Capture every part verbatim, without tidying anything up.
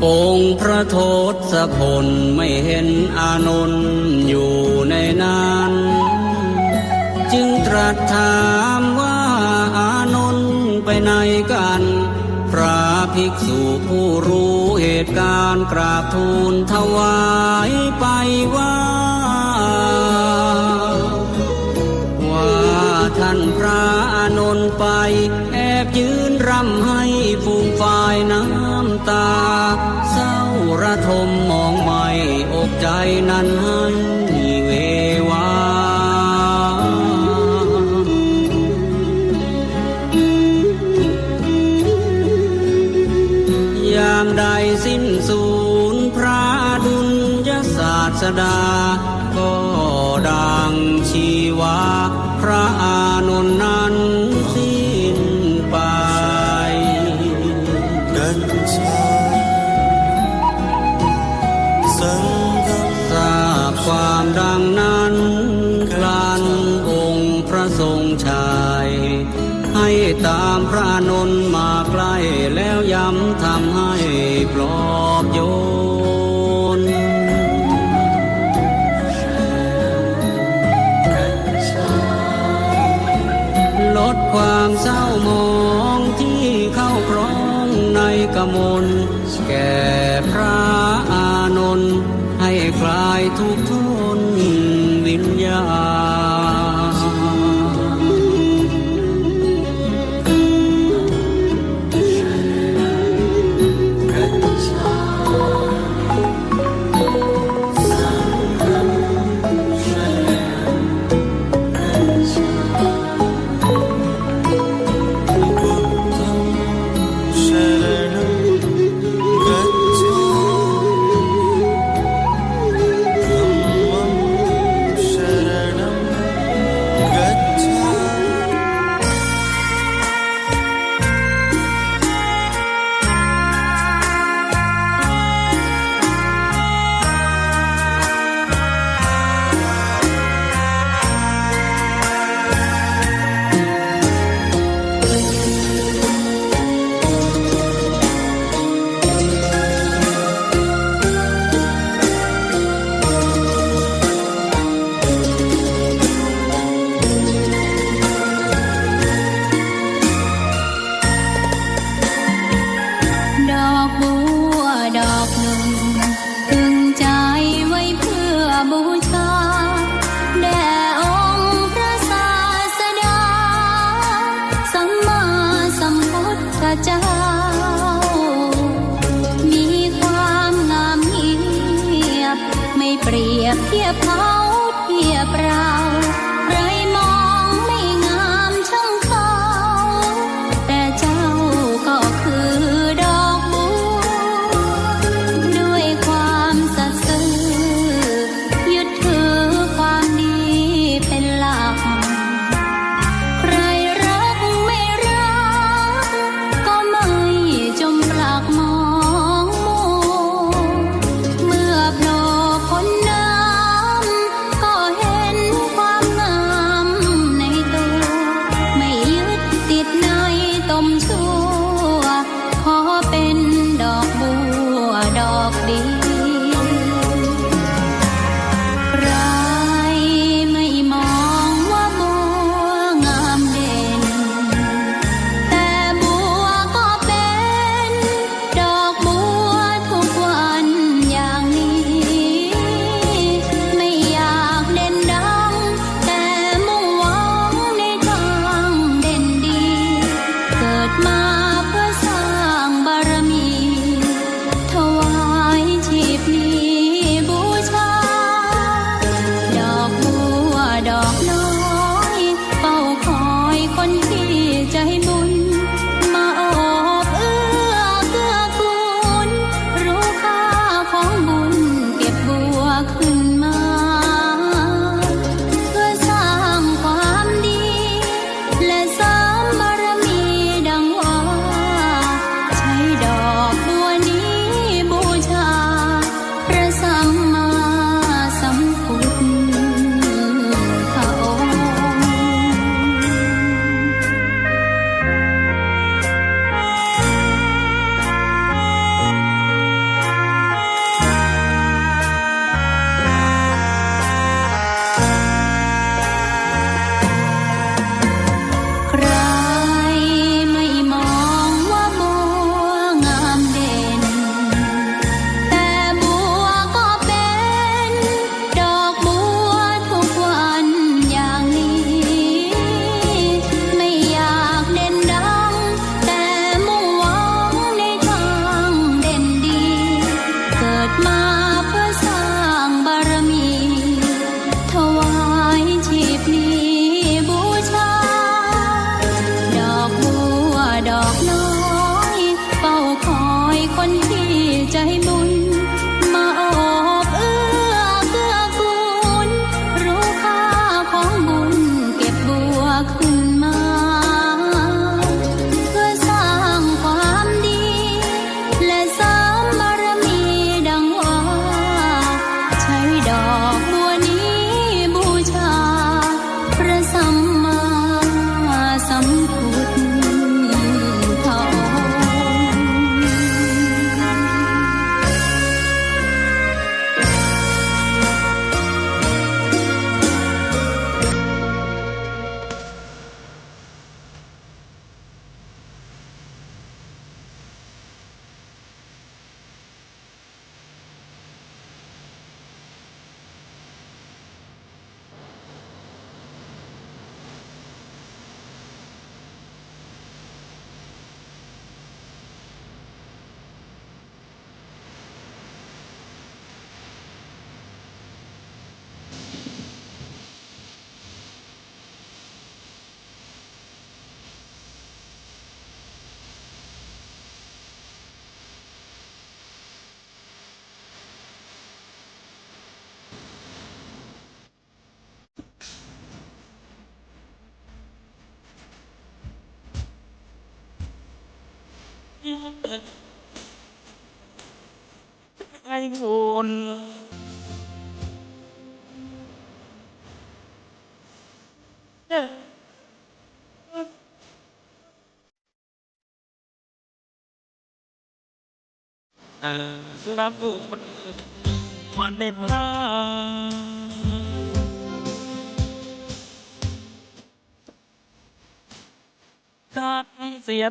องค์พระทศพลไม่เห็นอานนท์อยู่ในนั้น จึงตรัสถามว่า อานนท์ไปไหนกัน พระภิกษุผู้รู้เหตุการณ์กราบทูลถวายไปว่า ว่าท่านพระอานนท์ไปแอบยืนร่ำไห้ฟูมฟายน้ำตา เศร้าระทมมองไหม้อกใจนั้นให้เววา ยามใดสิ้นสูญพระอดุลยศาสดา ก็ดังชีวาพระอานนท์นั้นสิ้นไป ทราบความดังนั้นครั้นองค์พระทรงชัย ให้ตามพระอานนท์มาใกล้ แล้วย้ำธรรมให้ปลอบโยน ลดความเศร้าหมองที่เข้าครองในกมล แก่พระอานนท์ให้คลายทุกข์ทนวิญญาณ ดอกบัวดอกหนึ่ง พึงใจ๋ไว้เพื่อบูชา แด่องค์พระศาสดา สัมมาสัมพุทธเจ้า มีความงามเงียบ ไม่เปรียบเทียบเขาเทียบเรา ใครมองไม่งามช่างเขา แต่เจ้าก็คือดอกบัว ด้วยความสัตย์ซื่อ ยึดถือความดีเป็นหลัก ใครรักไม่รัก ก็ไม่จมปลักหมองมัว เมื่อโผล่พ้นน้ำ ไอ้คุณ เออ ครับผม มันเด็ดมาก การเสีย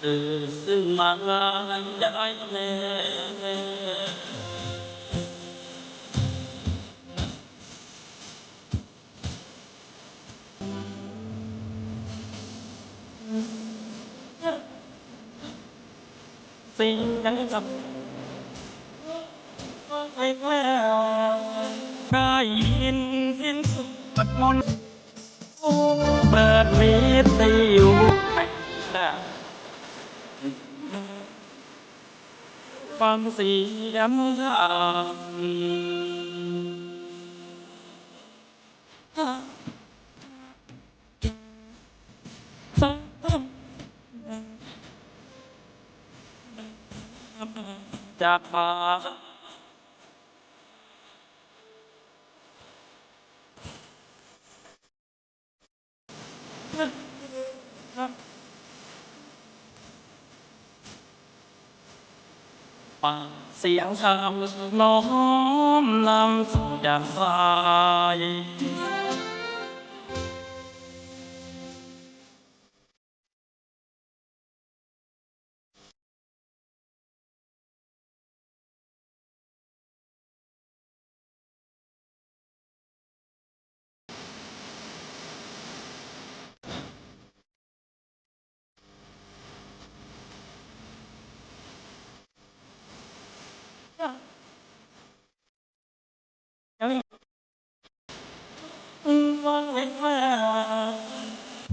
เออ ซึ่งมาได้แน่ สิ่งใดกับ ได้ยินเสียงสวดมนต์ เปิดวิทยุ ฟังเสียงธรรม จากปาก ฟังเสียงธรรมน้อมนำสู่ใจ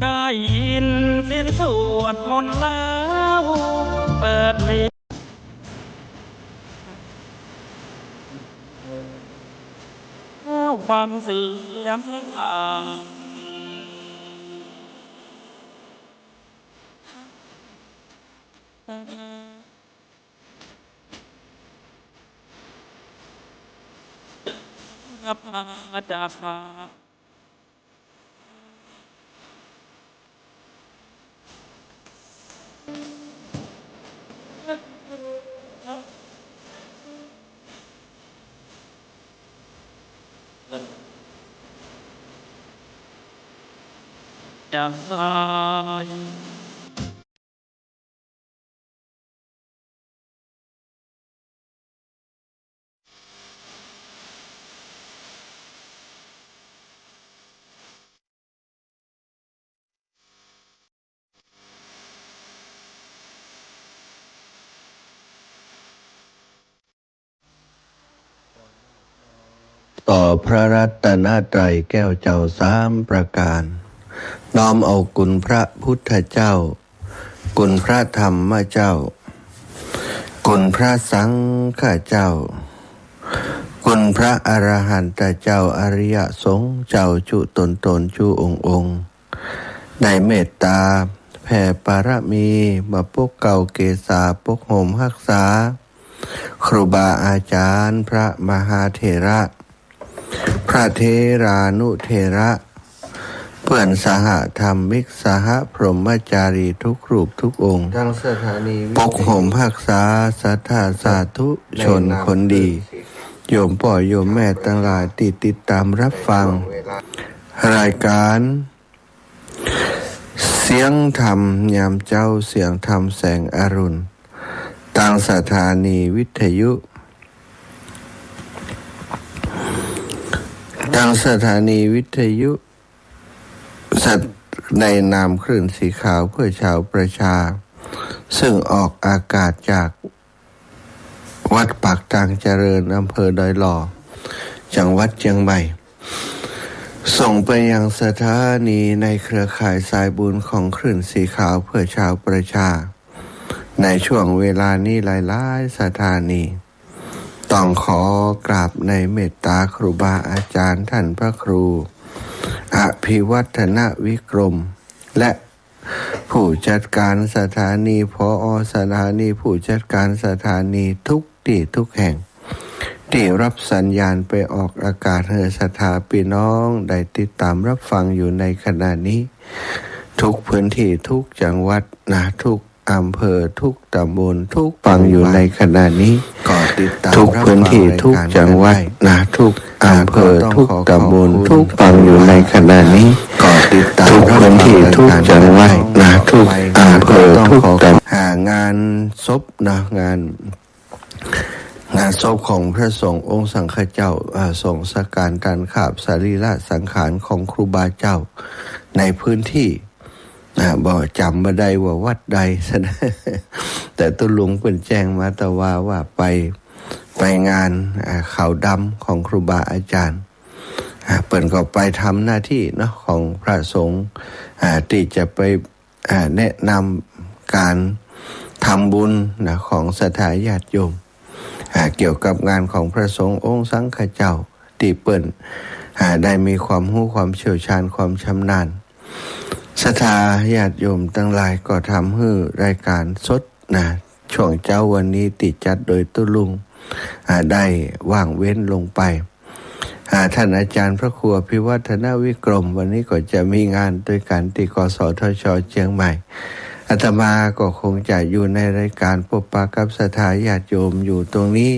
ได้ยินเสียงสวดมนต์แล้ว เปิดเพลง ฟังเสียงธรรม จะตาย ต่อพระรัตนตรัยแก้วเจ้าสามประการ น้อมเอาคุณพระพุทธเจ้า คุณพระธรรมเจ้า คุณพระสังฆเจ้า คุณพระอรหันตเจ้า อริยสงฆ์เจ้า จุตนตน จุองค์องค์ ได้เมตตาแผ่ปารมี มาปกเกล้าเกษา ปกห่มฮักษา ครูบาอาจารย์ พระมหาเถระ พระเถรานุเถระ เพื่อนสหธรรมิก สหพรหมจารีทุกรูปทุกองค์ ทางสถานีวิทยุ ปกห่มฮักษาศรัทธาสาธุชนคนดี โยมป้อโยมแม่ตังหลายตี้ติดตามรับฟัง รายการ เสียงธรรมยามเจ๊า เสียงธรรมแสงอรุณ ตางสถานีวิทยุ ตางสถานีวิทยุ สัต-, ในนามคลื่นสีขาวเพื่อชาวประชา ซึ่งออกอากาศจาก วัดปากตางเจริญ อำเภอดอยหล่อ จังหวัดเจียงใหม่ ส่งไปยังสถานีในเครือข่ายสายบุญของคลื่นสีขาวเพื่อชาวประชา ในช่วงเวลานี้หลายๆ สถานี ต้องขอกราบในเมตตาครูบาอาจารย์ท่านพระครู อภิวัฒนวิกรม และผู้จัดการสถานี ผอ.สถานี ผู้จัดการสถานีทุกตี้ทุกแห่ง ตี้รับสัญญาณไปออกอากาศหื้อศรัทธาปี้น้องได้ติดตามรับฟังอยู่ในขณะนี้ ทุกพื้นที่ทุกจังหวัดนะ ทุกอำเภอทุกตำบลทุก ฟังอยู่ในขณะนี้ ก็ติดตาม ทุกพื้นที่ทุกจังหวัดนะ ทุกอำเภอทุกตำบลทุก ฟังอยู่ในขณะนี้ ก็ติดตาม ทุกพื้นที่ทุกจังหวัดนะ ทุกอำเภอทุกตำบล อ่า งานศพนะ งาน งานศพของพระสงฆ์องค์สังฆเจ้า อ่า สงฆ์สักการตานขาบสรีระสังขารของครูบาเจ้าในพื้นที่ อ่า บ่จ๋ำบ่ได้ว่าวัดใด แต่ตุ๊ลุงเปิ้นแจ้งมาตะวาว่าไป ไปงาน อ่า ขาวดำของครูบาอาจารย์ อ่า เปิ้นก็ไปทำหน้าที่เนาะของพระสงฆ์ อ่า ตี้จะไป อ่า แนะนำก๋านทำบุญนะของศรัทธาญาติโยม อ่า เกี่ยวกับงานของพระสงฆ์องค์สังฆเจ้า ตี้เปิ้น อ่า ได้มีความฮู้ความเชี่ยวชาญความชำนาญ ศรัทธาญาติโยมตังหลายก็ทำหื้อรายการสดนะ ช่วงเจ๊าวันนี้ตี้จัดโดยตุ๊ลุง อ่า ได้ว่างเว้นลงไป อ่า ท่านอาจารย์พระครูอภิวัฒนวิกรม วันนี้ก็จะมีงานตวยกั๋นตี้ กสทช เจียงใหม่ อาตมาก็คงจะอยู่ในรายการปบปะกับศรัทธาญาติโยมอยู่ตรงนี้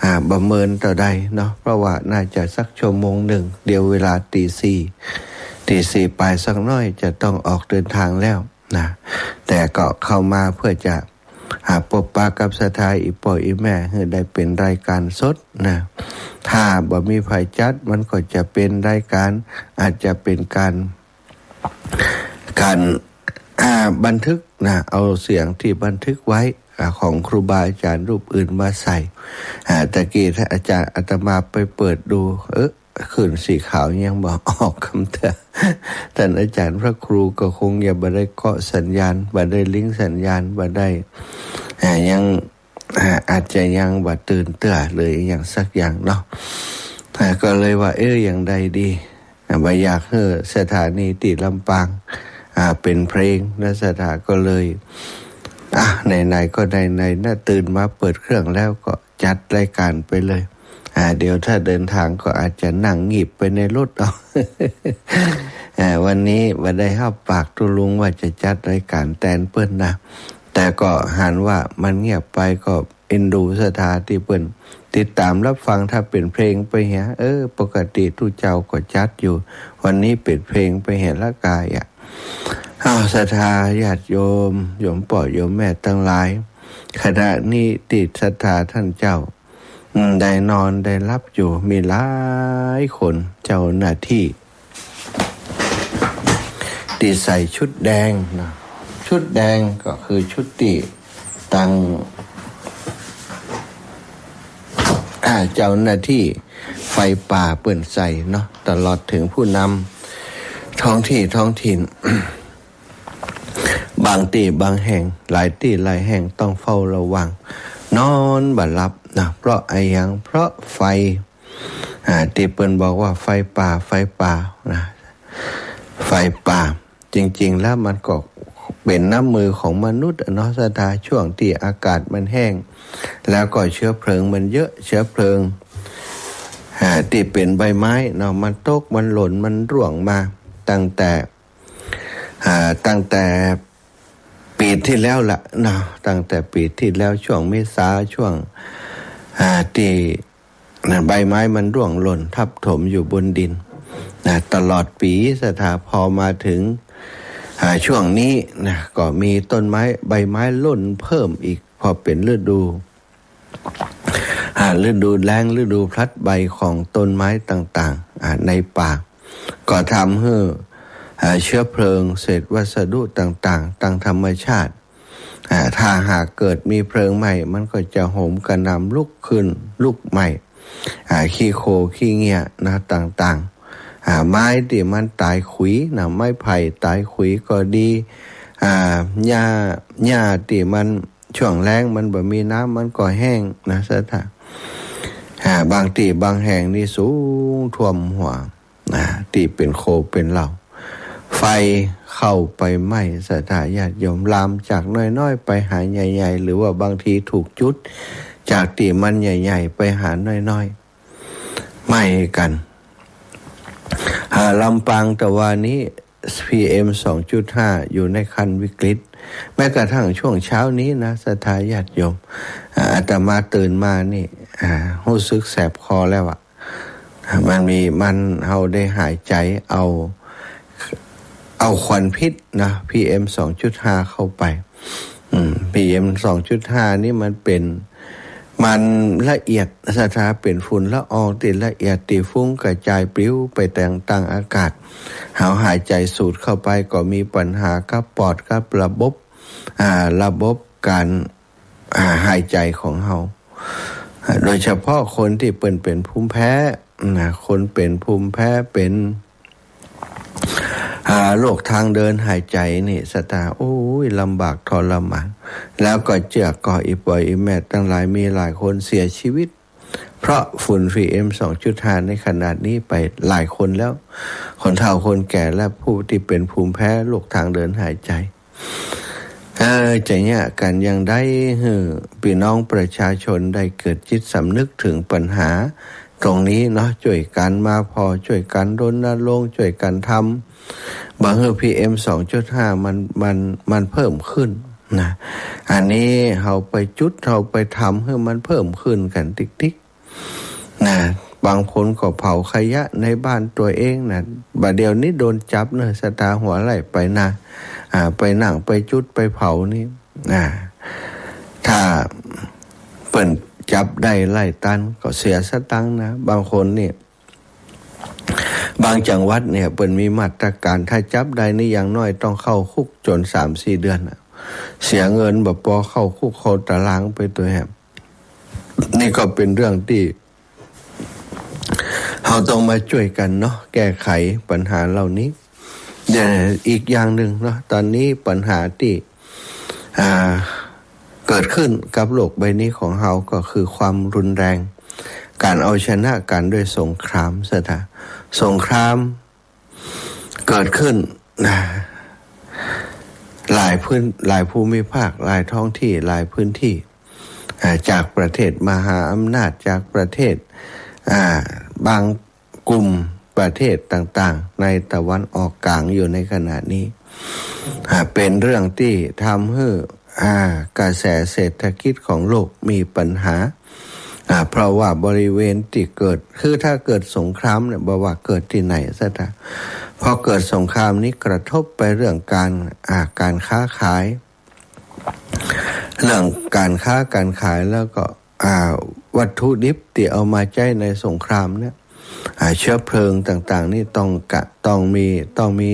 อ่า บ่เมินเต้าใดเนาะ เพราะว่าน่าจะสักชั่วโมงนึ่ง เดี๋ยวเวลาตีสี่ ตีสี่ปายสักหน้อยจะต้องออกเดินทางแล้วนะ แต่ก็เข้ามาเพื่อจะ อ่า ปบปะกับศรัทธาอี่ป้ออี่แม่หื้อได้เป๋นรายการสดนะ ถ้าบ่มีใผจัดมันก็จะเป๋นรายการ อาจจะเป๋นก๋าน ก๋าน อ่า บันทึกนะ เอาเสียงตี้บันทึกไว้ อ่า ของครูบาอาจารย์รูปอื่นมาใส่ อ่า ตะกี้ถ้าอาจารย์ อาตมาไปเปิดดู เออ คลื่นสีขาวยังบ่ออกกำเตื้อ ท่านอาจารย์พระครูก็คงจะบ่ได้เกาะสัญญาณ บ่ได้ลิงก์สัญญาณ บ่ได้ อ่า ยัง อ่า อาจจะยังบ่ตื่นเตื้อหรืออะหยังสักอย่างเนาะ อ่า ก็เลยว่า เออ อย่างใดดี อ่า บ่อยากหื้อสถานีตี้ลำปาง อ่า เป๋นเพลงนะ ศรัทธาก็เลย อ่ะ ไหนๆ ก็ไหนๆ นะ ตื่นมาเปิดเครื่องแล้วก็จัดรายการไปเลย อ่า เดี๋ยวถ้าเดินทางก็อาจจะนั่งงีบไปในรถเอา อ่า วันนี้บ่ได้ฮับปากตุ๊ลุงว่าจะจัดรายการแตนเปิ้นนะ แต่ก็หันว่ามันเงียบไปก็เอ็นดูศรัทธาตี้เปิ้นติดตามรับฟัง ถ้าเป๋นเพลงไปเหีย เออ ปกติตุ๊เจ้าก็จัดอยู่ วันนี้เป๋นเพลงไปเหียละกายอะ อ้าว ศรัทธาญาติโยม โยมป้อโยมแม่ตังหลาย ขณะนี้ตี้ศรัทธาต้านเจ้า อืม ได้นอนได้หลับอยู่ มีหลายคน เจ้าหน้าตี้ ตี้ใส่ชุดแดงนะ ชุดแดงก็คือชุดตี้ตัง อ่า เจ้าหน้าตี้ไฟป่าเปิ้นใส่เนาะ ตลอดเถิงผู้นำท้องตี้ท้องถิ่น บางตี้บางแห่ง หลายตี้หลายแห่งต้องเฝ้าระวัง นอนบ่หลับนะ เพราะอะหยัง เพราะไฟ อ่า ตี้เปิ้นบอกว่าไฟป่า ไฟป่านะ ไฟป่า จริงๆ แล้วมันก็เป๋นน้ำมือของมนุษย์อะเนาะ ศรัทธา ช่วงตี้อากาศมันแห้ง แล้วก็เชื้อเพลิงมันเยอะ เชื้อเพลิง อ่า ตี้เป๋นใบไม้เนาะ มันตก มันหล่น มันร่วงมา ตั้งแต่ อ่า ตั้งแต่ปีตี้แล้วละเนาะ ตั้งแต่ปีตี้แล้ว ช่วงเมษา ช่วง อ่า ตี้ นะ ใบไม้มันร่วงหล่นทับถมอยู่บนดินนะ ตลอดปี ศรัทธา พอมาเถิง อ่า ช่วงนี้นะ ก็มีต้นไม้ ใบไม้หล่นเพิ่มอีก เพราะเป๋นฤดู อ่า ฤดูแล้ง ฤดูพลัดใบของต้นไม้ต่างๆ อ่า ในป่า ก็ทำหื้อ อ่า เชื้อเพลิง เศษวัสดุต่างๆ ตางธรรมชาติ อ่า ถ้าหากเกิดมีเพลิงไหม้ มันก็จะโหมกระหน่ำลุกขึ้น ลุกไหม้ อ่า ขี้โคลนขี้เงี้ยนะ ต่างๆ อ่า ไม้ตี้มันต๋ายขุยนะ ไม้ไผ่ต๋ายขุยก็ดี อ่า หญ้า หญ้าตี้มัน ช่วงแล้งมันบ่มีน้ำ มันก็แห้งนะศรัทธา อ่า บางตี้บางแห่งนี่สูงท่วมหัว นะ ตี้เป๋นโคเป๋นเหล่า ไฟเข้าไปไหม้ศรัทธาญาติโยม ลามจากน้อยๆ ไปหาใหญ่ๆ หรือว่าบางทีถูกจุด จากตี้มันใหญ่ๆ ไปหาน้อยๆ ไหม้กั๋น อ่า ลำปางตะวานี้ พีเอ็ม สองจุดห้า อยู่ในขั้นวิกฤต แม้กระทั่งช่วงเช้านี้นะศรัทธาญาติโยม อ่า อาตมาตื่นมานี่ อ่า ฮู้สึกแสบคอแล้วอะ มันมี มัน เฮาได้หายใจ๋เอา เอาควันพิษนะ พีเอ็ม สองจุดห้า เข้าไป อืม พีเอ็ม สองจุดห้า นี่มันเป๋น มันละเอียดศรัทธา เป๋นฝุ่นละอองตี้ละเอียด ตี้ฟุ้งกระจายปลิวไปแต่งต่างอากาศ เฮาหายใจ๋สูดเข้าไปก็มีปัญหากับปอดกับระบบ อ่า ระบบการ อ่า หายใจ๋ของเฮา อ่า โดยเฉพาะคนตี้เปิ้นเป๋นภูมิแพ้นะ คนเป๋นภูมิแพ้ เป๋น อ่า โรคทางเดินหายใจ๋นี่ศรัทธา โอ้ย ลำบากทรมาน แล้วก็เจื้อก่ออี่ป้ออี่แม่ตังหลาย มีหลายคนเสียชีวิต เพราะฝุ่น พีเอ็ม สองจุดห้า ในขนาดนี้ไปหลายคนแล้ว คนเฒ่าคนแก่และผู้ตี้เป๋นภูมิแพ้โรคทางเดินหายใจ๋ เออ จะเยียะกั๋นอย่างใดหื้อปี้น้องประชาชนได้เกิดจิตสำนึกเถิงปัญหาตรงนี้เนาะ จ้วยกั๋นมาผ่อ จ้วยกั๋นรณรงค์ จ้วยกั๋นทำ บ่หื้อ พีเอ็ม สองจุดห้า มัน มัน มันเพิ่มขึ้นนะ อันนี้เฮาไปจุด เฮาไปทำหื้อมันเพิ่มขึ้นกั๋นติ๊กๆ นะ บางคนก็เผาขยะในบ้านตั๋วเองนะ บ่าเดี่ยวนี้โดนจับเนาะศรัทธา หัวไล่ไปนา อ่า ไปนั่งไปจุดไปเผานี่ อ่า ถ้าเปิ้นจับได้ไล่ตันก็เสียสตังค์นะ บางคนนี่ บางจังหวัดเนี่ยเปิ้นมีมาตรการ ถ้าจับได้นี่อย่างน้อยต้องเข้าคุกจ๋นสามสี่เดือนน่ะ เสียเงินบ่ปอ เข้าคุกเข้าตารางไปตั๋วแหม นี่ก็เป๋นเรื่องตี้เฮาต้องมาจ้วยกั๋นเนาะ แก้ไขปัญหาเหล่านี้ เดี๋ยวอีกอย่างนึ่งเนาะ ต๋อนนี้ปัญหาตี้ อ่า เกิดขึ้นกับโลกใบนี้ของเฮาก็คือความรุนแรง ก๋านเอาชนะกั๋นด้วยสงครามศรัทธา สงคราม เกิดขึ้นนะ หลายพื้น หลายภูมิภาค หลายท้องที่ หลายพื้นที่ อ่า จากประเทศมหาอำนาจ จากประเทศ อ่า บางกลุ่มประเทศต่างๆ ในตะวันออกก๋างอยู่ในขณะนี้ อ่า เป๋นเรื่องตี้ทำหื้อ อ่า กระแสเศรษฐกิจของโลกมีปัญหา อ่า เพราะว่าบริเวณตี้เกิด คือถ้าเกิดสงครามเนี่ย บ่ว่าเกิดตี้ไหนซะเถาะ พอเกิดสงครามนี้กระทบไปเรื่องการ อ่า การค้าขาย เรื่องการค้าการขาย แล้วก็ อ่า วัตถุดิบตี้เอามาใจ๊ในสงครามเนี่ย อ่า เชื้อเพลิงต่างๆ นี่ต้องกะ ต้องมี ต้องมี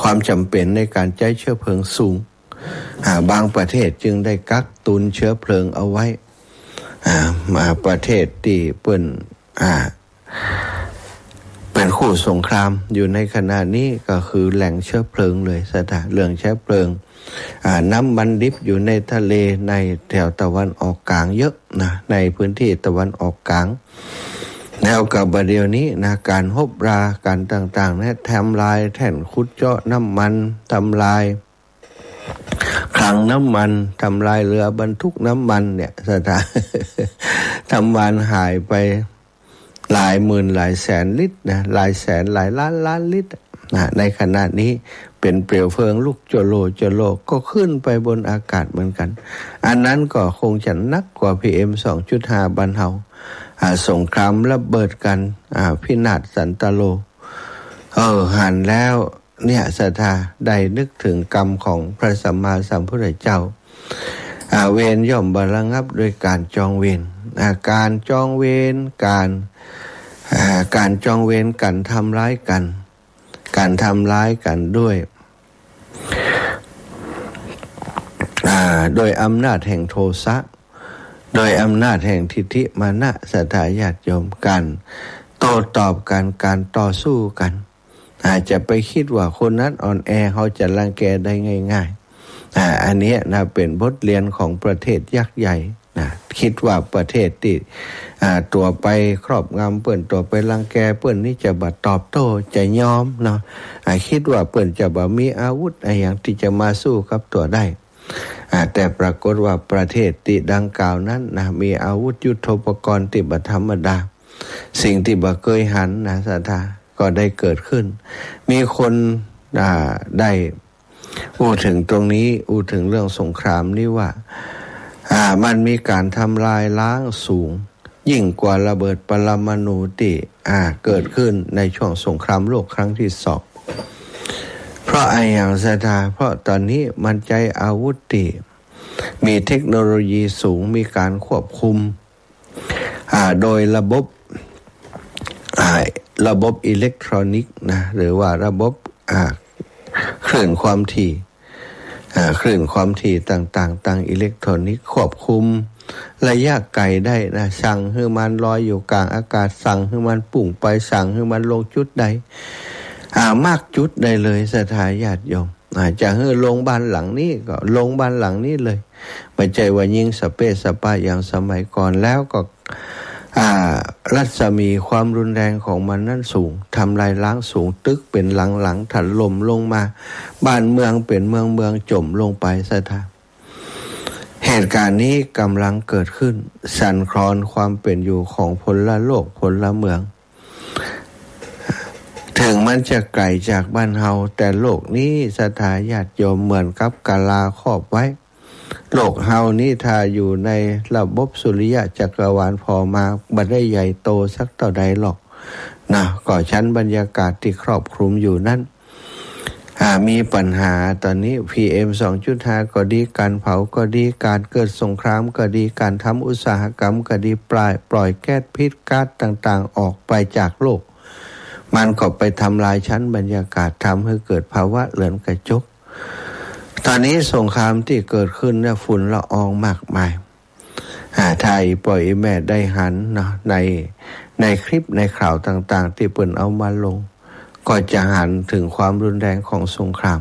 ความจ๋ำเป๋นในก๋านใจ๊เชื้อเพลิงสูง อ่า บางประเทศจึงได้กักตุนเชื้อเพลิงเอาไว้ อ่า มาประเทศตี้เปิ้น อ่า เป๋นคู่สงครามอยู่ในขณะนี้ก็คือแหล่งเชื้อเพลิงเลยศรัทธา เรื่องเชื้อเพลิง อ่า น้ำมันดิบอยู่ในทะเลในแถวตะวันออกก๋างเยอะนะ ในพื้นที่ตะวันออกก๋าง แล้วก็บ่าเดี่ยวนี้นะ ก๋านฮบรา ก๋านต่างๆ เนี่ย ทำลายแท่นขุดเจาะน้ำมัน ทำลาย คลังน้ำมัน ทำลายเรือบรรทุกน้ำมันเนี่ยศรัทธา น้ำมันหายไปหลายหมื่นหลายแสนลิตรนะ หลายแสนหลายล้านล้านลิตรนะ ในขณะนี้เป๋นเปลวเพลิงลุกโจโลโจโล ก็ขึ้นไปบนอากาศเหมือนกั๋น อันนั้นก็คงจะหนักกว่า พีเอ็ม สองจุดห้า บ้านเฮา อ่า สงครามระเบิดกั๋น อ่า พินาศสันตโล เออ หันแล้ว เนี่ยศรัทธาได้นึกเถิงกำของพระสัมมาสัมพุทธเจ้า อ่า เวรย่อมบ่ระงับด้วยก๋านจองเวร อ่า ก๋านจองเวร ก๋าน อ่า ก๋านจองเวร ก๋านทำร้ายกั๋น ก๋านทำร้ายกั๋นด้วย อ่า โดยอำนาจแห่งโทสะ โดยอำนาจแห่งทิฏฐิมานะ ศรัทธาญาติโยม ก๋านโต ตอบกัน ก๋านต่อสู้กั๋น อาจจะไปกึ๊ดว่าคนนั้นอ่อนแอ เฮาจะรังแกได้ง่ายๆ อ่า อันเนี้ยนะ เป๋นบทเรียนของประเทศยักษ์ใหญ่นะ กึ๊ดว่าประเทศตี้ อ่า ตั๋วไปครอบงำเปิ้น ตั๋วไปรังแกเปิ้นนี่จะบ่ตอบโต้ จะยอมเนาะ อ่า กึ๊ดว่าเปิ้นจะบ่มีอาวุธอะหยังตี้จะมาสู้กับตั๋วได้ อ่า แต่ปรากฏว่าประเทศตี้ดังกล่าวนั้นนะ มีอาวุธยุทโธปกรณ์ตี้บ่ธรรมดา สิ่งตี้บ่เกยหันนะ ศรัทธา ก็ได้เกิดขึ้น มีคน อ่า ได้อู้เถิงตรงนี้ อู้เถิงเรื่องสงครามนี้ว่า อ่า มันมีก๋านทำลายล้างสูง ยิ่งกว่าระเบิดปรมาณูตี้ อ่า เกิดขึ้นในช่วงสงครามโลกครั้งตี้สอง เพราะอะหยังศรัทธา เพราะต๋อนนี้มันใจ๊อาวุธตี้มีเทคโนโลยีสูง มีก๋านควบคุม อ่า โดยระบบ อ่า ระบบอิเล็กทรอนิกส์นะ หรือว่าระบบ อ่า คลื่นความถี่ อ่า คลื่นความถี่ต่างๆ ตางอิเล็กทรอนิกส์ ควบคุมระยะไก๋ได้นะ สั่งหื้อมันลอยอยู่ก๋างอากาศ สั่งหื้อมันปุ้งไป สั่งหื้อมันลงจุดใด อ่า มากจุดได้เลย ศรัทธาญาติโยม อ่า จะหื้อลงบ้านหลังนี้ก็ลงบ้านหลังนี้เลย บ่ใจ้ว่ายิงสะเป๊ะสะป๊ะอย่างสมัยก่อน แล้วก็ อ่า รัศมีความรุนแรงของมันนั้นสูง ทำลายล้างสูง ตึกเป๋นหลังๆ ถล่มลงมา บ้านเมืองเป๋นเมืองๆ จ๋มลงไป ศรัทธา เหตุก๋ารณ์นี้ก่ำลังเกิดขึ้น สั่นคลอนความเป๋นอยู่ของพลโลกพลเมือง เถิงมันจะไก๋จากบ้านเฮา แต่โลกนี้ ศรัทธาญาติโยม เหมือนกับกาลาครอบไว้ โลกเฮานี้ถ้าอยู่ในระบบสุริยะจักรวาลผ่อมา บ่ได้ใหญ่โตสักเต้าใดหรอกนะ ก็ชั้นบรรยากาศตี้ครอบคลุมอยู่นั้น อ่า มีปัญหาต๋อนนี้ PM สองจุดห้า ก็ดี ก๋านเผาก็ดี ก๋านเกิดสงครามก็ดี ก๋านทำอุตสาหกรรมก็ดี ปล่อย ปล่อยแก๊สพิษ ก๊าซต่างๆ ออกไปจากโลก มันก็ไปทำลายชั้นบรรยากาศ ทำหื้อเกิดภาวะเรือนกระจก ต๋อนนี้สงครามตี้เกิดขึ้นเนี่ย ฝุ่นละอองมากมาย อ่า ถ้าอี่ป้ออี่แม่ได้หันเนาะ ใน ในคลิปในข่าวต่างๆ ตี้เปิ้นเอามาลง ก็จะหันเถิงความรุนแรงของสงคราม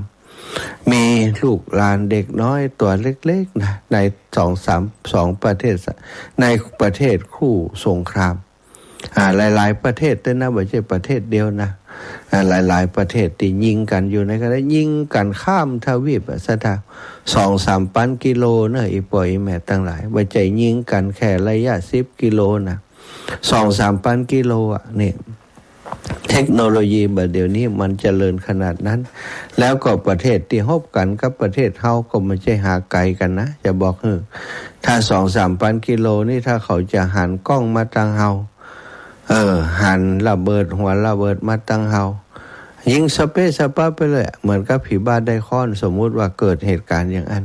มีลูกหลานเด็กน้อยตั๋วเล็กๆ นะ ในสองสาม สองประเทศ ในประเทศคู่สงคราม อ่า หลายๆ ประเทศด้วยนะ บ่ใจ้ประเทศเดียวนะ อ่า หลายๆ ประเทศตี้ยิงกั๋นอยู่ในขณะ ยิงกั๋นข้ามทวีปอะ ศรัทธา สองสามปันกิโลนะ อี่ป้ออี่แม่ตังหลาย บ่ใจ้ยิงกั๋นแค่ระยะสิบกิโลนะ สองสามปันกิโลอะ นี่ เทคโนโลยีบ่าเดี่ยวนี้มันเจริญขนาดนั้น แล้วก็ประเทศตี้ฮบกั๋นกับประเทศเฮาก็บ่ใจ้ห่างไก๋กั๋นนะ จะบอกหื้อ ถ้าสองสามปันกิโลนี่ ถ้าเขาจะหันกล้องมาตังเฮา เออ หันระเบิด หัวระเบิดมาตังเฮา ยิงสะเป๊ะสะป๊ะไปเลย เหมือนกับผีบ้าได้ค้อน สมมุติว่าเกิดเหตุก๋ารณ์อย่างอั้น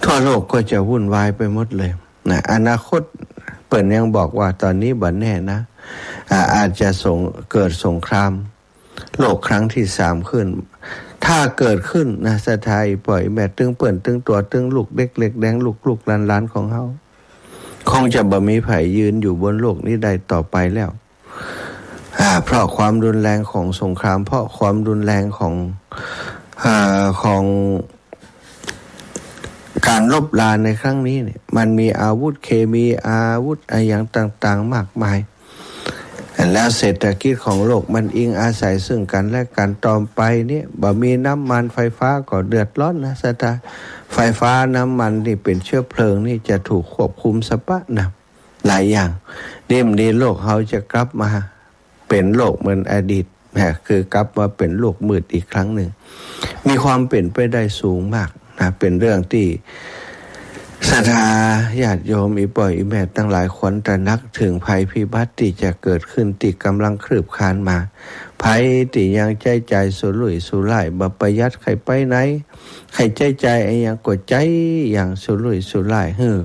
ทั่วโลกก็จะวุ่นวายไปหมดเลยนะ อนาคตเปิ้นยังบอกว่าต๋อนนี้บ่แน่นะ อ่า อาจจะสง- เกิดสงครามโลกครั้งตี้สามขึ้น ถ้าเกิดขึ้นนะ ศรัทธา อี่ป้ออี่แม่ ตึงเปิ้น ตึงตั๋ว ตึงลูกเด็กเล็กแดง ลูกๆ หลานๆ ของเฮา คงจะบ่มีใผยืนอยู่บนโลกนี้ได้ต่อไปแล้ว อ่า เพราะความรุนแรงของสงคราม เพราะความรุนแรงของ อ่า ของก๋านรบราในครั้งนี้เนี่ย มันมีอาวุธเคมี อาวุธอะหยังต่างๆ มากมาย แล้วเศรษฐกิจของโลกมันอิงอาศัยซึ่งกั๋นและกั๋น ต่อไปเนี่ย บ่มีน้ำมัน ไฟฟ้าก็เดือดร้อนนะ ศรัทธา ไฟฟ้า น้ำมันนี่เป๋นเชื้อเพลิงนี่จะถูกควบคุมสะป๊ะนะ หลายอย่าง ดีบ่ดีโลกเฮาจะกลับมาเป๋นโลกเหมือนอดีตนะ คือกลับมาเป๋นโลกมืดอีกครั้งนึ่ง มีความเป๋นไปได้สูงมากนะ เป๋นเรื่องตี้ศรัทธาญาติโยม อี่ป้ออี่แม่ตังหลายควรตระหนักเถิงภัยพิบัติตี้จะเกิดขึ้น ตี้ก่ำลังคืบคลานมา ใผตี้ยังใจ๊จ่ายสุรุ่ยสุร่าย บ่ประหยัด ใค่ไปไหน ใค่ใจ๊จ่ายอะหยังก็ใจ๊อย่างสุรุ่ยสุร่าย หื้อ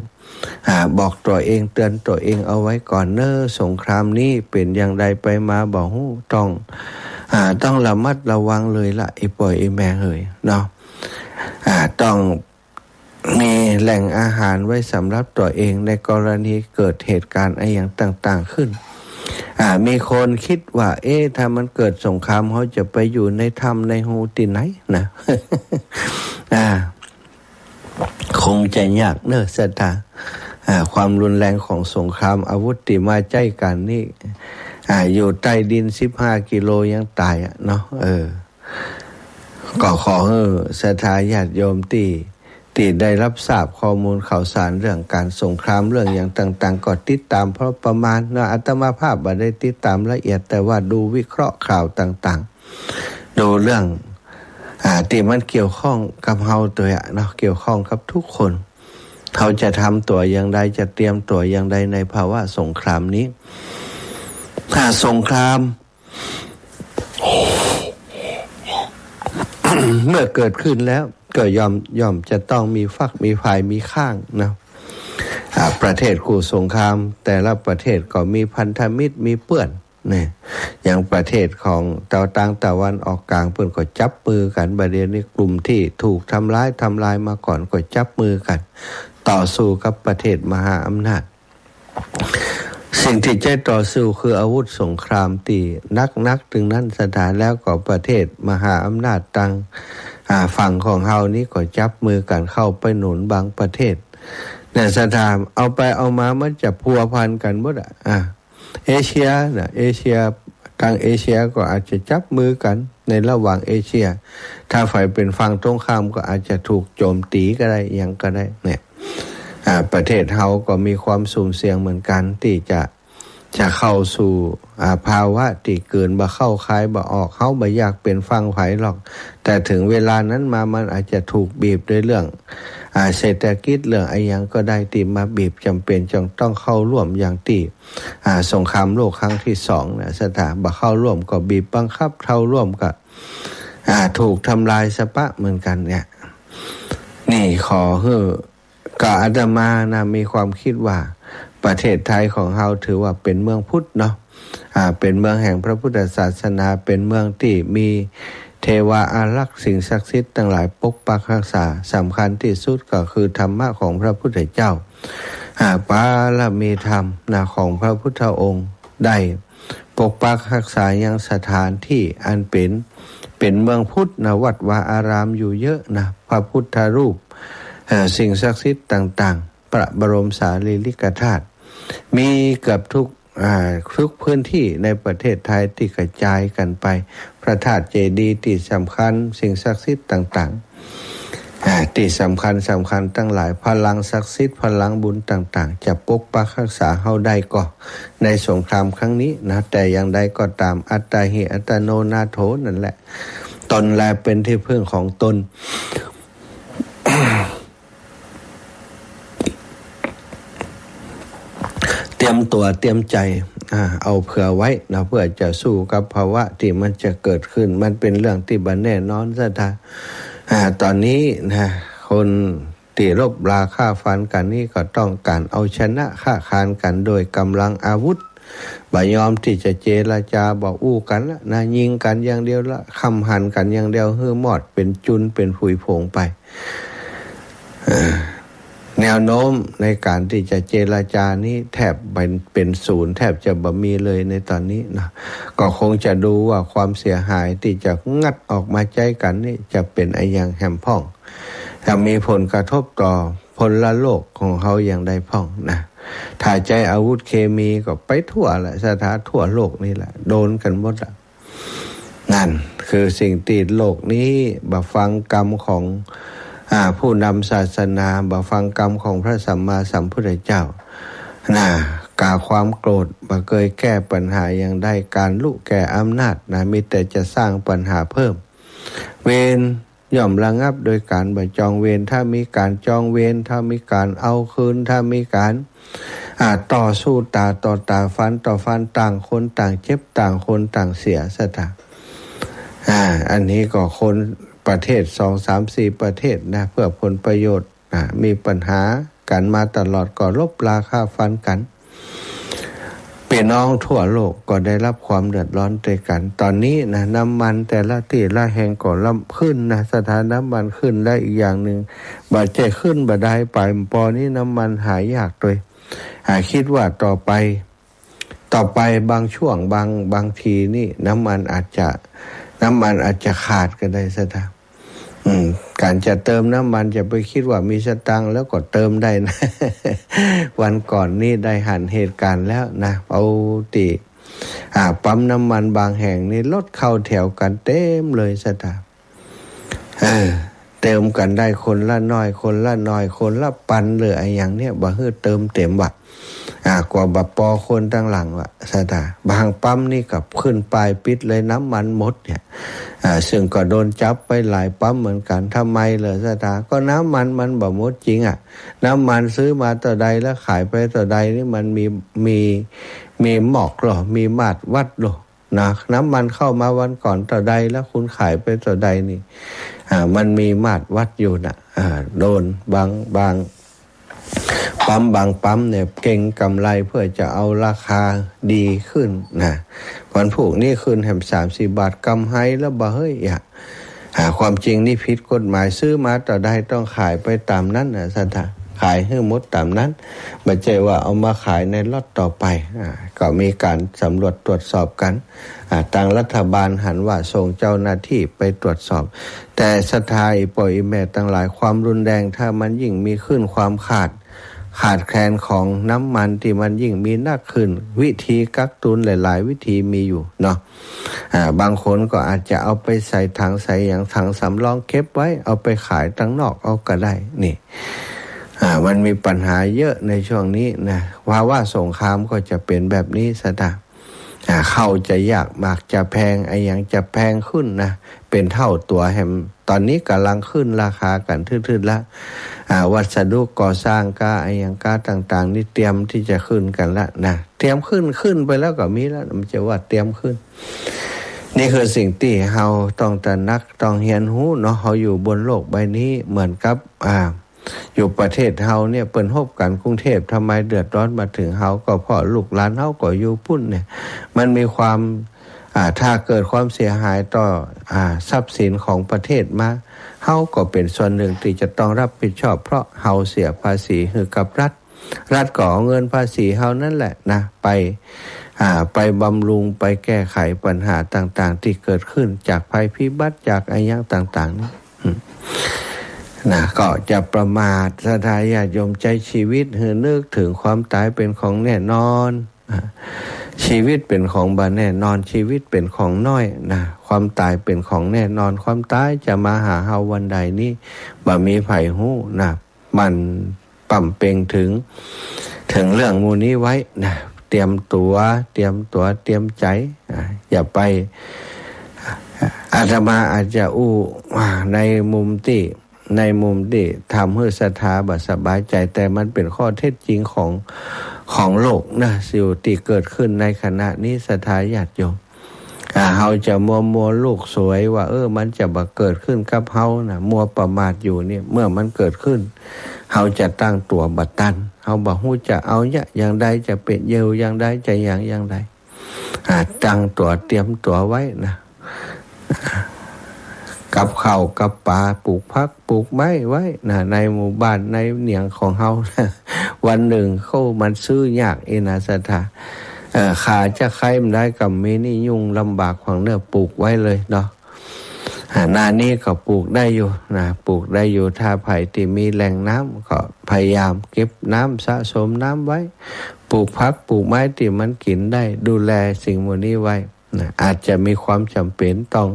อ่า บอกตั๋วเอง เตือนตั๋วเองเอาไว้ก่อนเน่อ สงครามนี้เป๋นอย่างใดไปมาบ่ฮู้ ต้อง อ่า ต้องระมัดระวังเลยละ อี่ป้ออี่แม่เอยเนาะ อ่า ต้องมีแหล่งอาหารไว้สำหรับตั๋วเอง ในกรณีเกิดเหตุก๋ารณ์อะหยังต่างๆ ขึ้น อ่า มีคนกึ๊ดว่า เอ๊ะ ถ้ามันเกิดสงคราม เฮาจะไปอยู่ในถ้ำในฮูตี้ไหนนะ อ่า คงจะยากเนาะศรัทธา อ่า ความรุนแรงของสงคราม อาวุธตี้มาใจ๊กั๋นนี่ อ่า อยู่ใต้ดินสิบห้ากิโลยังต๋ายอะเนาะ เออ ก็ขอหื้อศรัทธาญาติโยมตี้ ตี้ได้ฮับทราบข้อมูลข่าวสารเรื่องก๋านสงคราม เรื่องหยังต่างๆ ก็ติดต๋ามพอประมาณเนาะ อาตมาภาพบ่ได้ติดต๋ามละเอียด แต่ว่าดูวิเคราะห์ข่าวต่างๆ ดูเรื่อง อ่า ตี้มันเกี่ยวข้องกับเฮาตวยอะเนาะ เกี่ยวข้องกับทุกคน เฮาจะทำตั๋วอย่างใด จะเตรียมตั๋วอย่างใดในภาวะสงครามนี้ ถ้าสงคราม เมื่อเกิดขึ้นแล้วก็ย่อม ย่อมจะต้องมีฝักมีฝ่ายมีข้างนะ อ่า ประเทศคู่สงคราม แต่ละประเทศก็มีพันธมิตรมีเปื้อน เนี่ย อย่างประเทศของตะ ตางตะวันออกก๋าง เปิ้นก็จับมือกั๋น บ่าเดี่ยวนี้กลุ่มตี้ถูกทำร้าย ทำลายมาก่อนก็จับมือกั๋น ต่อสู้กับประเทศมหาอำนาจ สิ่งตี้ใจ๊ต่อสู้คืออาวุธสงครามตี้หนักๆ ตึงนั้นศรัทธา แล้วก็ประเทศมหาอำนาจตาง อ่า ฝั่งของเฮานี้ก็จับมือกั๋นเข้าไปหนุนบางประเทศ เนี่ยศรัทธา เอาไปเอามามันจะพัวพันกั๋นหมดอะ อ่า เอเชียน่ะ เอเชีย ตางเอเชียก็อาจจะจับมือกั๋นในระหว่างเอเชีย ถ้าใผเป๋นฝั่งตรงข้ามก็อาจจะถูกโจมตี๋ก็ได้ หยังก็ได้ เนี่ย อ่า ประเทศเฮาก็มีความสุ่มเสี่ยงเหมือนกั๋นตี้จะ จะเข้าสู่ อ่า ภาวะตี้เกินบ่เข้าคายบ่ออก เฮาบ่อยากเป๋นฝั่งใผหรอก แต่ถึงเวลานั้นมามันอาจจะถูกบีบด้วยเรื่อง อ่า เศรษฐกิจ เรื่องอะหยังก็ได้ตี้มาบีบ จ๋ำเป๋นจะต้องเข้าร่วมอย่างตี้ อ่า สงครามโลกครั้งตี้สองนะศรัทธา บ่เข้าร่วมก็บีบบังคับ เข้าร่วมก็ อ่า ถูกทำลายสะปะเหมือนกั๋นเนี่ย นี่ขอหื้อ ก็อาตมานะมีความกึ๊ดว่า ประเทศไทยของเฮาถือว่าเป๋นเมืองพุทธเนาะ อ่า เป๋นเมืองแห่งพระพุทธศาสนา เป๋นเมืองตี้มีเทวาอารักษ์ สิ่งศักดิ์สิทธิ์ตังหลายปกปักฮักษา สำคัญตี้สุดก็คือธรรมะของพระพุทธเจ้า อ่า ปารมีธรรมนะของพระพุทธองค์ได้ปกปักฮักษายังสถานตี้อันเป๋น เป๋นเมืองพุทธนะ วัดวาอารามอยู่เยอะนะ พระพุทธรูป เอ่อ สิ่งศักดิ์สิทธิ์ต่างๆ พระบรมสารีริกธาตุ มีเกือบทุก อ่า ทุกพื้นตี้ในประเทศไทยตี้กระจายกั๋นไป พระธาตุเจดีย์ตี้สำคัญ สิ่งศักดิ์สิทธิ์ต่างๆ อ่า ตี้สำคัญสำคัญตังหลาย พลังศักดิ์สิทธิ์ พลังบุญต่างๆ จะปกปักฮักษาเฮาได้ก็ในสงครามครั้งนี้นะ แต่อย่างใดก็ต๋าม อัตตาหิอัตโนนาโถ นั่นแหละ ตนแลเป๋นตี้พึ่งของตน เตรียมตั๋วเตรียมใจ๋ อ่า เอาเผื่อไว้นะ เพื่อจะสู้กับภาวะตี้มันจะเกิดขึ้น มันเป๋นเรื่องตี้บ่แน่นอนศรัทธา อ่า ต๋อนนี้นะ คนตี้รบราฆ่าฟันกั๋นนี่ก็ต้องก๋านเอาชนะฆ่าคานกั๋นโดยก๋ำลังอาวุธ บ่ยอมตี้จะเจรจา บ่อู้กั๋นละนะ ยิงกั๋นอย่างเดียวละ ค่ำหันกั๋นอย่างเดียว หื้อมอดเป๋นจุลเป๋นผุยผงไป เอ่อ แนวโน้มในก๋านตี้จะเจรจานี้แทบเป๋น เป๋นศูนย์ แทบจะบ่มีเลยในต๋อนนี้นะ ก็คงจะดูว่าความเสียหายตี้จะงัดออกมาใจ๊กั๋นนี่จะเป๋นอะหยังแหมพ่อง จะมีผลกระทบต่อพลโลกของเฮาอย่างใดพ่องนะ ถ้าใจ๊อาวุธเคมีก็ไปทั่วแหละศรัทธา ทั่วโลกนี่แหละ โดนกั๋นหมดละ นั่นคือสิ่งตี้โลกนี้บ่ฟังกำของ อ่า ผู้นำศาสนา บ่ฟังกำของพระสัมมาสัมพุทธเจ้านะ ก๋าความโกรธบ่เกยแก้ปัญหาอย่างใด ก๋านลุแก่อำนาจนะ มีแต่จะสร้างปัญหาเพิ่ม เวรย่อมระงับโดยก๋านบ่จองเวร ถ้ามีก๋านจองเวร ถ้ามีก๋านเอาคืน ถ้ามีก๋าน อ่า ต่อสู้ต๋าต่อต๋า ฟันต่อฟัน ต่างคนต่างเจ็บ ต่างคนต่างเสียศรัทธา อ่า อันนี้ก็คนประเทศสองสามสี่ประเทศนะ เพื่อผลประโยชน์ อ่า มีปัญหากั๋นมาตลอด ก็รบราฆ่าฟันกั๋น ปี้น้องทั่วโลกก็ได้ฮับความเดือดร้อนตวยกั๋น ต๋อนนี้นะ น้ำมันแต่ละตี้ละแห่งก็ลำ ขึ้นนะศรัทธา น้ำมันขึ้น และอีกอย่างนึ่ง บ่ใจ้ขึ้นบ่ดายไป ปอนี้น้ำมันหายากตวย อ่า กึ๊ดว่าต่อไป ต่อไปบางช่วง บาง บางทีนี่น้ำมันอาจจะ น้ำมันอาจจะขาดก็ได้ ศรัทธา อืม การจะเติมน้ำมัน อย่าไปคิดว่ามีสตางค์แล้วก็เติมได้นะ วันก่อนนี่ได้หันเหตุการณ์แล้วนะ เอาติ อ่า ปั๊มน้ำมันบางแห่งนี่รถเข้าแถวกันเต็มเลย ศรัทธา เออ เติมกันได้คนละหน่อย คนละหน่อย คนละปันหรืออะหยังเนี่ย บ่หื้อเติมเต็มว่ะ อ่า กว่าบ่ปอคนตังหลังว่ะ ศรัทธา บางปั๊มนี่ก็ขึ้นป้ายปิดเลย น้ำมันหมดเนี่ย อ่า ซึ่งก็โดนจับไปหลายปั๊มเหมือนกัน ทำไมเหรอ ศรัทธา ก็น้ำมันมันบ่หมดจริงอะ น้ำมันซื้อมาเต้าใดแล้วขายไปเต้าใดนี่มันมี มี มีหมอกเหรอ มีมาตรวัดเหรอ นะ น้ำมันเข้ามาวันก่อนเต้าใด แล้วคุณขายไปเต้าใดนี่ อ่า มันมีมาตรวัดอยู่นะ อ่า โดนบาง บางปั๊ม บางปั๊มเนี่ยเก็งกำไรเพื่อจะเอาราคาดีขึ้นนะ วันพูกนี้ขึ้นแหมสามสี่บาท กำไรแล้วบ่เฮ้ยอะ อ่า ความจริงนี่ผิดกฎหมาย ซื้อมาเต้าใดต้องขายไปต๋ามนั้นนะ ศรัทธา ขายหื้อหมดต๋ามนั้น บ่ใจ้ว่าเอามาขายในล็อตต่อไป อ่า ก็มีการสำรวจตรวจสอบกัน อ่า ตางรัฐบาลหันว่าส่งเจ้าหน้าตี้ไปตรวจสอบ แต่ศรัทธา อี่ป้ออี่แม่ตังหลาย ความรุนแรงถ้ามันยิ่งมีขึ้น ความขาด ขาดแคลนของน้ำมันตี้มันยิ่งมีนักขึ้น วิธีกักตุนหลายๆ วิธีมีอยู่เนาะ อ่า บางคนก็อาจจะเอาไปใส่ถังใส่หยัง ถังสำรองเก็บไว้ เอาไปขายตังนอกเอาก็ได้ นี่ อ่า มันมีปัญหาเยอะในช่วงนี้นะ ภาวะสงครามก็จะเป๋นแบบนี้ ศรัทธา อ่า ข้าวจะยาก หมากจะแพง อะหยังจะแพงขึ้นนะ เป๋นเต้าตั๋วแหม ต๋อนนี้ก่ำลังขึ้นราคากั๋นทืดๆ ละ อ่า วัสดุก่อสร้างก้า อะหยังก้าต่างๆ นี่เตรียมตี้จะขึ้นกั๋นละนะ เตรียมขึ้น ขึ้นไปแล้วก็มีแล้ว บ่ใจ้ว่าเตรียมขึ้น นี่คือสิ่งตี้เฮาต้องตระหนัก ต้องเฮียนฮู้เนาะ เฮาอยู่บนโลกใบนี้เหมือนกับ อ่า อยู่ประเทศเฮาเนี่ย เปิ้นฮบกั๋นกรุงเทพฯ ทำไมเดือดร้อนมาเถิงเฮา ก็เพราะลูกหลานเฮาก็อยู่ปู๊นเนี่ย มันมีความ อ่า ถ้าเกิดความเสียหายต่อ อ่า ทรัพย์สินของประเทศมา เฮาก็เป๋นส่วนนึ่งตี้จะต้องรับผิดชอบ เพราะเฮาเสียภาษีหื้อกับรัฐ รัฐก็เอาเงินภาษีเฮานั้นแหละนะ ไป อ่า ไปบำรุง ไปแก้ไขปัญหาต่างๆ ตี้เกิดขึ้นจากภัยพิบัติ จากอะหยังต่างๆ นี่ อืม นะ ก็อย่าประมาท ศรัทธาญาติโยม ใจ๊ชีวิตหื้อนึกเถิงความต๋ายเป๋นของแน่นอน อ่า ชีวิตเป๋นของบ่แน่นอน ชีวิตเป๋นของน้อยนะ ความต๋ายเป๋นของแน่นอน ความต๋ายจะมาหาเฮาวันใดนี่ บ่มีใผฮู้นะ มัน ป๋ำเป่งเถิง เถิงเรื่องหมู่นี้ไว้นะ เตรียมตั๋ว เตรียมตั๋ว เตรียมใจ๋ อ่า อย่าไป อาตมาอาจจะอู้ อ่า ในมุมตี้ ในมุมตี้ทำหื้อศรัทธาบ่สบายใจ๋ แต่มันเป๋นข้อเท็จจริงของ ของโลกนะ สิ่งตี้เกิดขึ้นในขณะนี้ ศรัทธาญาติโยม อ่า เฮาจะมัวมัวโลกสวยว่า เออ มันจะบ่เกิดขึ้นกับเฮานะ มัวประมาทอยู่เนี่ย เมื่อมันเกิดขึ้น เฮาจะตั้งตั๋วบ่ตัน เฮาบ่ฮู้จะเอาเยียะอย่างใด จะเป๋นเยียะอย่างใด จะหยังอย่างใด อ่า ตั้งตั๋ว เตรียมตั๋วไว้นะ กับข้าวกับป๋า ปลูกผักปลูกไม้ไว้นะ ในหมู่บ้านในเหนียงของเฮานะ วันนึ่งเขามันซื้อยากเองนะ ศรัทธา เอ่อ ขาจะใค่บ่ได้ก็มี นี่ยุ่งลำบากขวางเน่อ ปลูกไว้เลยเนาะ อ่า หน้านี้ก็ปลูกได้อยู่นะ ปลูกได้อยู่ ถ้าใผตี้มีแหล่งน้ำก็พยายามเก็บน้ำ สะสมน้ำไว้ ปลูกผักปลูกไม้ตี้มันกิ๋นได้ ดูแลสิ่งหมู่นี้ไว้นะ อาจจะมีความจ๋ำเป๋นต้อง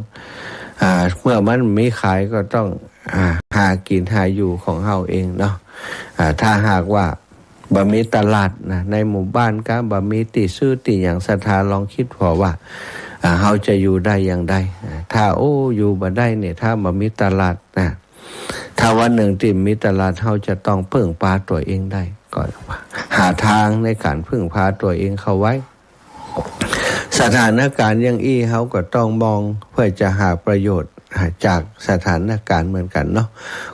อ่า เมื่อมันมีขายก็ต้อง อ่า หากิ๋นหาอยู่ของเฮาเองเนาะ อ่า ถ้าหากว่า บ่มีตลาดนะ ในหมู่บ้านก็บ่มีตี้ซื้อตี้หยัง ศรัทธาลองกึ๊ดผ่อว่า อ่า เฮาจะอยู่ได้อย่างใด อ่า ถ้า โอ้ อยู่บ่ได้เนี่ย ถ้าบ่มีตลาดนะ ถ้าวันนึ่งตี้มีตลาด เฮาจะต้องเปิ้งปาตั๋วเองได้ ก็หาตางในก๋านเปิ้งปาตั๋วเองเข้าไว้ สถานก๋ารณ์อย่างอี้ เฮาก็ต้องมองเปื้อจะหาประโยชน์จากสถานก๋ารณ์เหมือนกั๋นเนาะ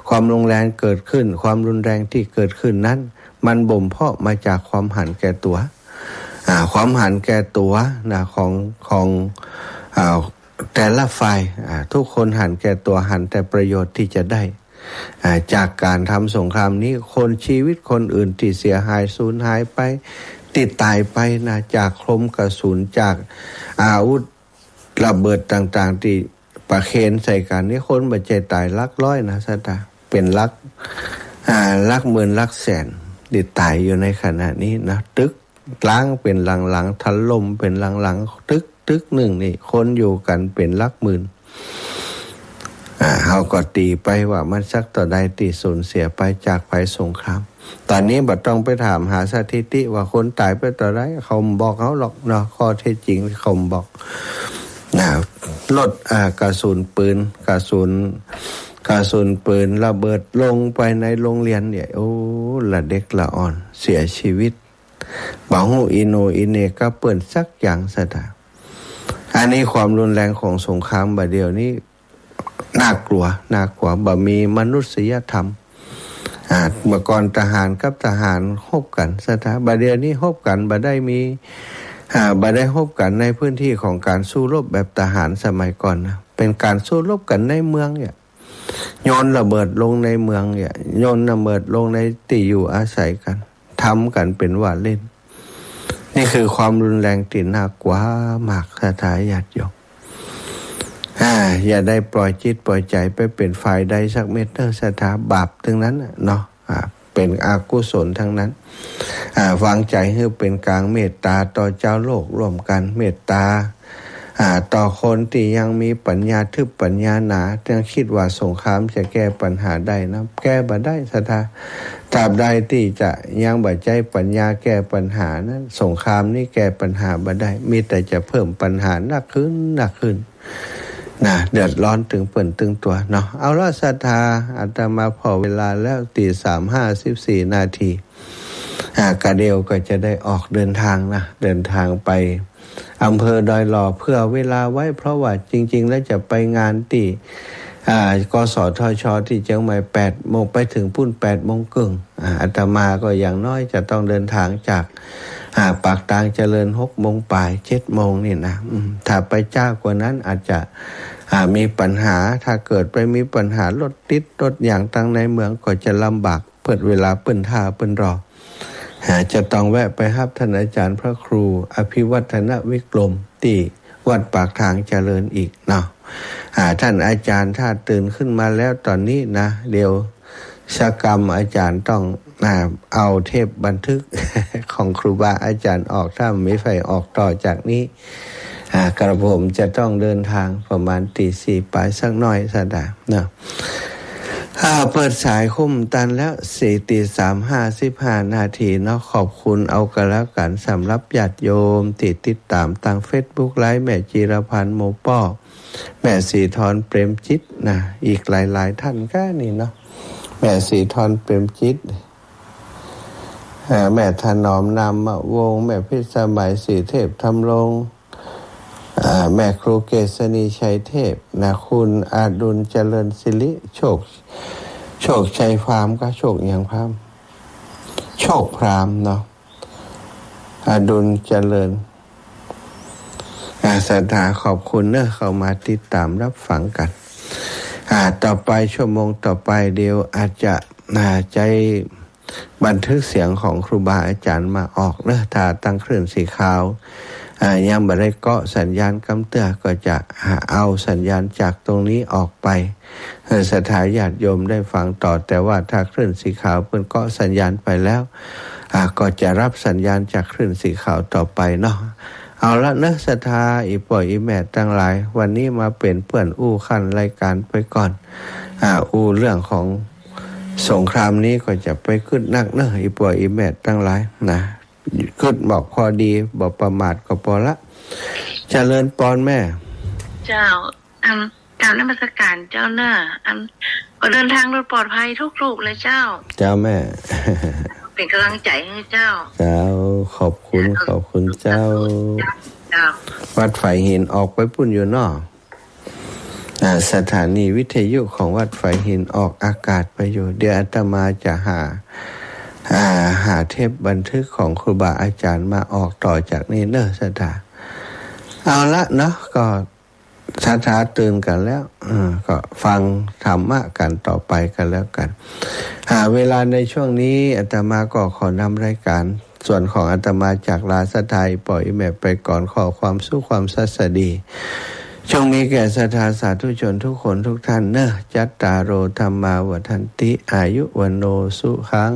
ความรุนแรงเกิดขึ้น ความรุนแรงตี้เกิดขึ้นนั้น มันบ่มเพาะมาจากความหันแก่ตั๋ว อ่า ความหันแก่ตั๋วนะ ของ ของ อ่า แต่ละฝ่าย อ่า ทุกคนหันแก่ตั๋ว หันแต่ประโยชน์ตี้จะได้ อ่า จากก๋านทำสงครามนี้ คน ชีวิตคนอื่นตี้เสียหายสูญหายไป ตี้ต๋ายไปนะ จากคมกระสุน จากอาวุธระเบิดต่างๆ ตี้ประเคนใส่กั๋นนี่ คนบ่ใจ้ต๋ายหลักร้อยนะศรัทธา เป๋นหลัก อ่า หลักหมื่นหลักแสนตี้ต๋ายอยู่ในขณะนี้นะ ตึก ล้างเป๋นหลังๆ ถล่มเป๋นหลังๆ ตึก ตึกนึ่งนี่ คนอยู่กั๋นเป๋นหลักหมื่น อ่า เฮาก็ตี๋ไปว่ามันสักเต้าใดตี้สูญเสียไปจากภัยสงคราม ต๋อนนี้บ่ต้องไปถามหาสถิติว่าคนต๋ายไปเต้าใด เขาบ่บอกเฮาหรอกเนาะ ข้อเท็จจริงเขาบ่บอกนะ รถ อ่า กระสุนปืน กระสุน กระสุนปืนระเบิดลงไปในโรงเรียนเนี่ย โอ้ ละเด็กละอ่อนเสียชีวิต บ่ฮู้อิโหน่อีเหน่กับเปิ้นสักอย่างศรัทธา อันนี้ความรุนแรงของสงครามบ่าเดี่ยวนี้น่ากลัว น่ากลัว บ่มีมนุษยธรรม อ่า เมื่อก่อนทหารกับทหารรบกั๋นศรัทธา บ่าเดี่ยวนี้รบกั๋นบ่ได้มี อ่า บ่ได้รบกั๋นในพื้นที่ของก๋านสู้รบแบบทหารสมัยก่อนนะ เป๋นก๋านสู้รบกั๋นในเมืองเนี่ย โยนระเบิดลงในเมืองเนี่ย โยนระเบิดลงในตี้อยู่อาศัยกั๋น ทำกั๋นเป๋นว่าเล่น นี่คือความรุนแรงตี้น่ากลัวมากศรัทธาญาติโยม อ่า อย่าได้ปล่อยจิตปล่อยใจ๋ไปเป๋นฝ่ายใดสักเม็ดเน่อศรัทธา บาปตึงนั้นน่ะเนาะ อ่า เป๋นอกุศลตึงนั้น อ่า วางใจ๋หื้อเป๋นก๋าง เมตต๋าต่อจาวโลกร่วมกั๋น เมตต๋า อ่า ต่อคนตี้ยังมีปัญญาทึบปัญญาหนา ยังกึ๊ดว่าสงครามจะแก้ปัญหาได้นะ แก้บ่ได้ศรัทธา ตราบใดตี้จะยังบ่ใจ๊ปัญญาแก้ปัญหานั้น สงครามนี้แก้ปัญหาบ่ได้ มีแต่จะเพิ่มปัญหาหนักขึ้น หนักขึ้น นะ เดือดร้อนตึงเปิ้นตึงตั๋วเนาะ เอาละศรัทธา อาตมาผ่อเวลาแล้ว ตี๋สามห้าสิบสี่นาที อ่า กะเดี่ยวก็จะได้ออกเดินทางนะ เดินทางไปอำเภอดอยหล่อ เผื่อเวลาไว้ เพราะว่าจริงๆ แล้วจะไปงานตี้ อ่า กสทช ตี้เจียงใหม่ แปดโมง ไปเถิงปู๊นแปดโมงเกิ่ง อ่า อาตมาก็อย่างน้อยจะต้องเดินทางจาก อ่า ปากตางเจริญ หกโมงป๋าย เจ็ดโมงนี่นะ อืม ถ้าไปจ๊ากว่านั้นอาจจะ อ่า มีปัญหา ถ้าเกิดไปมีปัญหารถติดรถหยังตังในเมืองก็จะลำบาก เปิ้นเวลาเปิ้นท่าเปิ้นรอ อ่า จะต้องแวะไปฮับต้านอาจ๋ารย์พระครูอภิวัฒนวิกรมตี้วัดปากตางเจริญอีกเนาะ อ่า ต้านอาจ๋ารย์ถ้าตื่นขึ้นมาแล้วต๋อนนี้นะ เดี๋ยวสักกำอาจ๋ารย์ต้อง อ่า เอาเทปบันทึกของครูบาอาจ๋ารย์ออก ถ้าบ่มีใผออกต่อจากนี้ อ่า กระผมจะต้องเดินทางประมาณตี๋สี่ป๋ายสักหน้อยศรัทธาเนาะ อ่า เปิดสายคุ้มตันแล้ว สี่ ตี๋สามห้าสิบห้านาทีเนาะ ขอบคุณเอากันแล้วกัน สำหรับญาติโยมตี้ติดต๋ามตางเฟซบุ๊กไลฟ์ แม่จีรพันธ์ โมป้อ แม่สีทร เปรมจิตนะ อีกหลายๆ ต้านก้านี่เนาะ แม่สีทร เปรมจิต อ่า แม่ถนอม นามวงศ์ แม่พิสมัย สีเทพ ธำรง อ่า แม่ครูเกษณี ชัยเทพนะ คุณอดุล เจริญสิริ โชค โชคชัยพราหมณ์ ก็โชคหยังพราหมณ์ โชคพราหมณ์เนาะ อดุล เจริญ อ่า ศรัทธาขอบคุณเนาะ เข้ามาติดต๋ามรับฟังกัน อ่า ต่อไปชั่วโมงต่อไปเดี๋ยวอาจจะ อ่า ใจ๊บันทึกเสียงของครูบาอาจ๋ารย์มาออกเนาะ ถ้าตางคลื่นสีขาว อ่า ยังบ่ได้เกาะสัญญาณกำเตื้อ ก็จะเอาสัญญาณจากตรงนี้ออกไป เออ ศรัทธาญาติโยมได้ฟังต่อ แต่ว่าถ้าคลื่นสีขาวเปิ้นเกาะสัญญาณไปแล้ว อ่า ก็จะรับสัญญาณจากคลื่นสีขาวต่อไปเนาะ เอาละเนาะศรัทธา อี่ป้ออี่แม่ตังหลาย วันนี้มาเป๋นเปื้อนอู้ขั้นรายก๋านไปก่อน อ่า อู้เรื่องของสงครามนี้ก็จะไปกึ๊ดนักเนาะ อี่ป้ออี่แม่ตังหลายนะ กึ๊ดบอกพอดี บ่ประมาทก็ปอละ เจริญปอนแม่ เจ้า อัน กราบนมัสการเจ้าเนาะ อัน ก็เดินทางโดยปลอดภัยทุกๆ เลยเจ้า เจ้าแม่ เป๋นก๋ำลังใจ๋หื้อเจ้า เจ้า ขอบคุณ เจ้า ขอบคุณเจ้า เจ้า วัดฝายหินออกไปปู๊นอยู่เนาะ อ่า สถานีวิทยุของวัดฝายหินออกอากาศไปอยู่ เดี๋ยวอาตมาจะหา อ่า หาเทปบันทึกของครูบาอาจ๋ารย์มาออกต่อจากนี้เนาะศรัทธา เอาละเนาะ ก็ ศรัทธาตื่นกั๋นแล้ว เออ ก็ฟังธรรมะกั๋นต่อไปกั๋นแล้วกั๋น อ่า เวลาในช่วงนี้อาตมาก็ขอนำรายก๋าน ส่วนของอาตมาจักลาศรัทธาป้อยแม่ไปก่อน ขอความสุขความสัสดี จงมีแก่ศรัทธาสาธุชนทุกคนทุกท่านเนอะ จัตตาโร ธัมมา วัฑฒันติ อายุ วัณโณ สุขัง